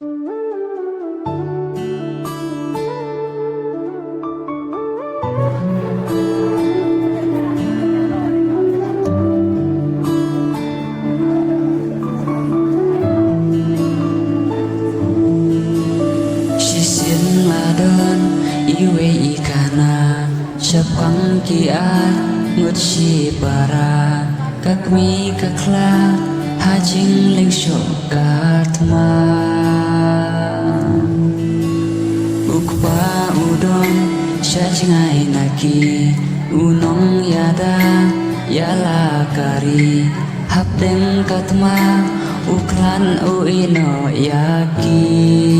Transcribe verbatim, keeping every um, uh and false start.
Shisien la don iwei i khynnah shaphang ki ar ngut shipara, ka kmie ka khlad ha jingleh shuh ka thma. U kpa u don sha jngai na ki, u nongïada ïa la ka ri. Hapdeng ka thma u khlad u ïehnoh ïa ki.